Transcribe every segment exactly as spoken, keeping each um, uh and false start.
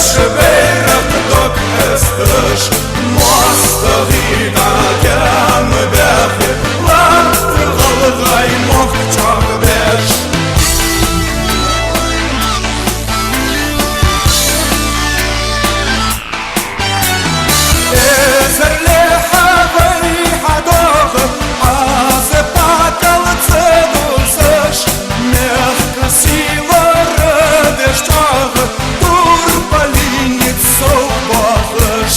Ши байракх дог хьесташ, моастагӀий дӀагаьна баьхе, латта гӀалгӀай мохк чӀоагӀбеш. Эзарлехьа вай хьадоагӀа, Ӏазап-патал ца дусаш, мехка сийлара деш чӀоагӀа, турпалий низ сов боахаш.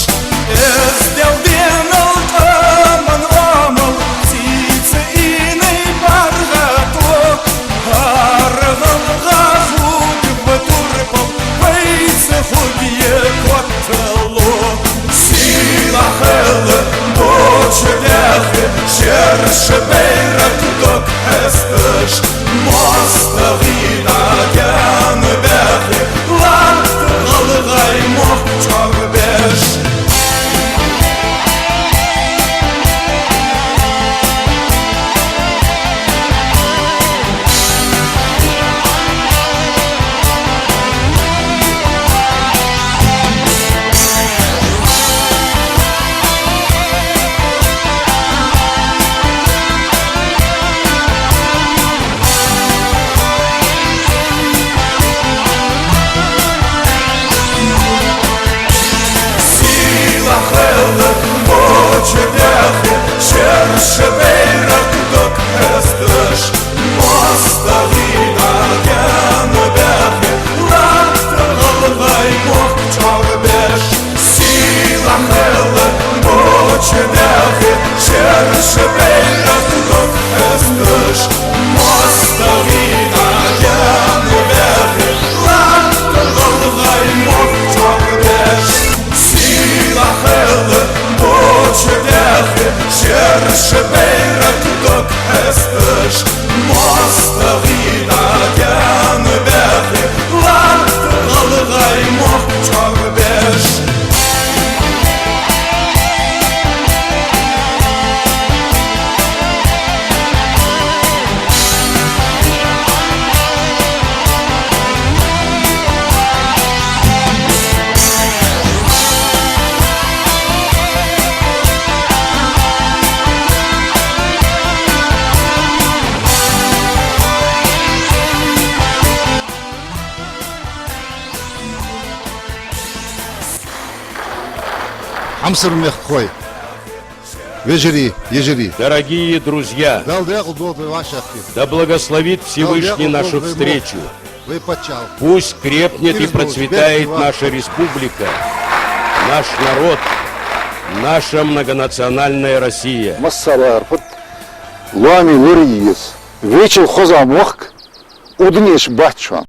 Эздел, денал, къаман Ӏамал, сийца инай паргӀато, хӀара гӀалгӀа хургва турпал, вайца хургья коттало. Сийлахь хила боча даьхе, шерша байракх дог хьесташ, моастагӀий дӀагаьна баьхе, латта гӀалгӀай мохк чӀоагӀбеш. Сийлахь хила боча даьхе, шерша байракх дог хьесташ, моастагӀий дӀагаьна баьхе, латта гӀалгӀай мохк чӀоагӀбеш. Сийлахь хила боча даьхе, шерша байракх дог хьесташ, моастагӀий дӀагаьна баьхе, латта гӀалгӀай мохк чӀоагӀбеш. Сийлахь хила боча даьхе, шерша байракх дог хьесташ, моастагӀий дӀагаьна баьхе, латта гӀалгӀай мохк чӀоагӀбеш. Хьамсара мехкахой, вежарий, йижарий. Дорогие друзья, Дала даькъала долда вай вӀашагӀкхетар. Да благословит Всевышний нашу встречу. Вай паччахьалкхе. Пусть крепнет и процветает наша республика, наш народ, наша многонациональная Россия. Массарахьара пат лоами лорае еза. Вайчул хоза мохк уднеш бац шоана.